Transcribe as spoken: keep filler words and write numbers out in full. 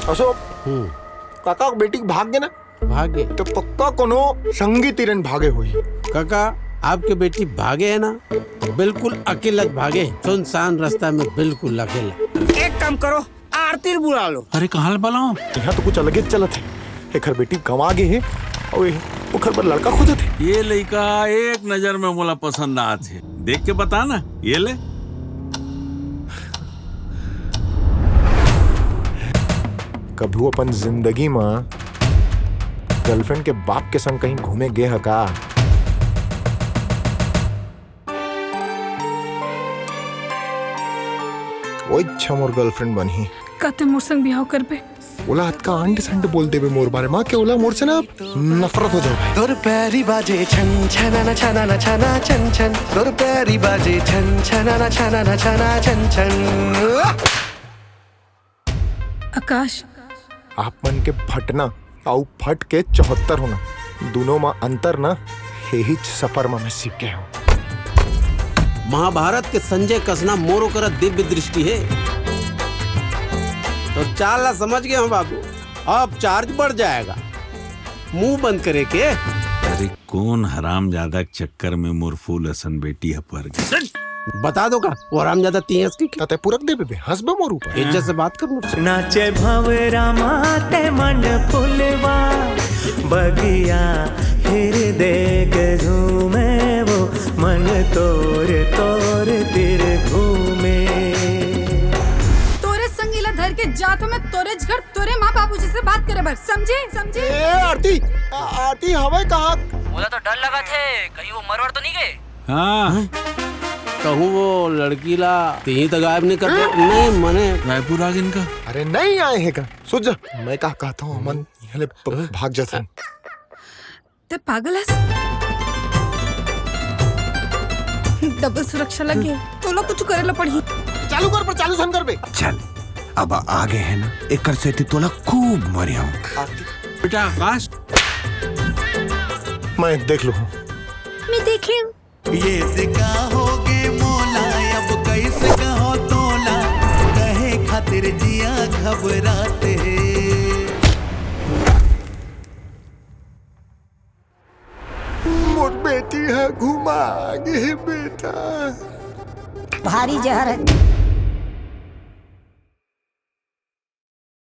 अशोक, हम्म। काका के बेटी भाग गे ना? भागे। तो पक्का कोनो संगी तीरन भागे होही। काका, आपके बेटी भागे है ना? बिल्कुल अकेला भागे, सुनसान रास्ता में बिल्कुल अकेला। एक काम करो, आरती ल बुला लो। अरे, कहाँ ल बुलाऊं? यहाँ तो कुछ अलगे चलत है। एकर बेटी गंवा गे हे, अउ ए, ओकर बर लड़का खोजत हे। ये लइका एक नजर में मोला पसंद आत हे। देख के बता ना, ये ले। कभू अपन जिंदगी म girlfriend के बाप के संग कहीं घूमे गे ह का? ओए, अच्छा मोर girlfriend बनही। का तैं मोर संग बिहाव करबे? ओला अतका अंड संड बोल देबे मोर बारे म के ओला मोर से ना नफरत हो जाए। तोर पैरी बाजे छन छना ना छना ना छना छन छन, तोर पैरी बाजे छन छना ना छना ना छना छन छन। आकाश, आप मन के फटना अउ फट के चौहत्तर होना, दोनों म अंतर ना, यही सफर म मैं सीख गया हूँ। महाभारत के संजय कसना मोरो करा दिव्य दृष्टि है। तो चाल ला समझ गए हो बाबू, अब charge बढ़ जाएगा। मुंह बंद करे के। अरे, कौन हरामजादा के चक्कर में मोर फूल असन बेटी ह पर गे? बता दो का, वो हरामजादा तीस की। तते पुरक देबे बे, हंसबे मोर ऊपर। इज्जत से बात कर मुझसे। नाचे भंवरा माते मन फुलवा, बगिया फिर देख झूमे वो, मन तोर तोर तिर घूमे। तोरे संग इला धर के जात हो मैं तोरे घर तोरे माँ बाबूजी से बात करे बर, समझे? समझे? ए, आरती, आ-, आरती, हवय कहाँ? मोला तो डर लगा थे, कहीं वो मरवर तो नहीं गए? हाँ। कहूँ वो लड़की ला तिही त गायब नहीं कर दे। नहीं, मने रायपुर आ गे इनका। अरे नहीं आए हे का? सुन जा, मैं का कहता हूँ, हमन यहाँ ले प-, भाग जाथन। ते पागल हस? डबल सुरक्षा लगे, तोला कुछ करे ला पड़ही। चालू कर, पर चालू सन कर बे। चल, अब आ गे हे ना, एकर सेती तोला खूब मरियाऊं। बेटा आकाश, मैं देख लूं। मैं देख लूं। ये दिखा हो गे मोला, अब कैसे कहो तोला, कहे खातिर जिया घबराते है। मोर बेटी ह घुमा गे बेटा। भारी जहर है।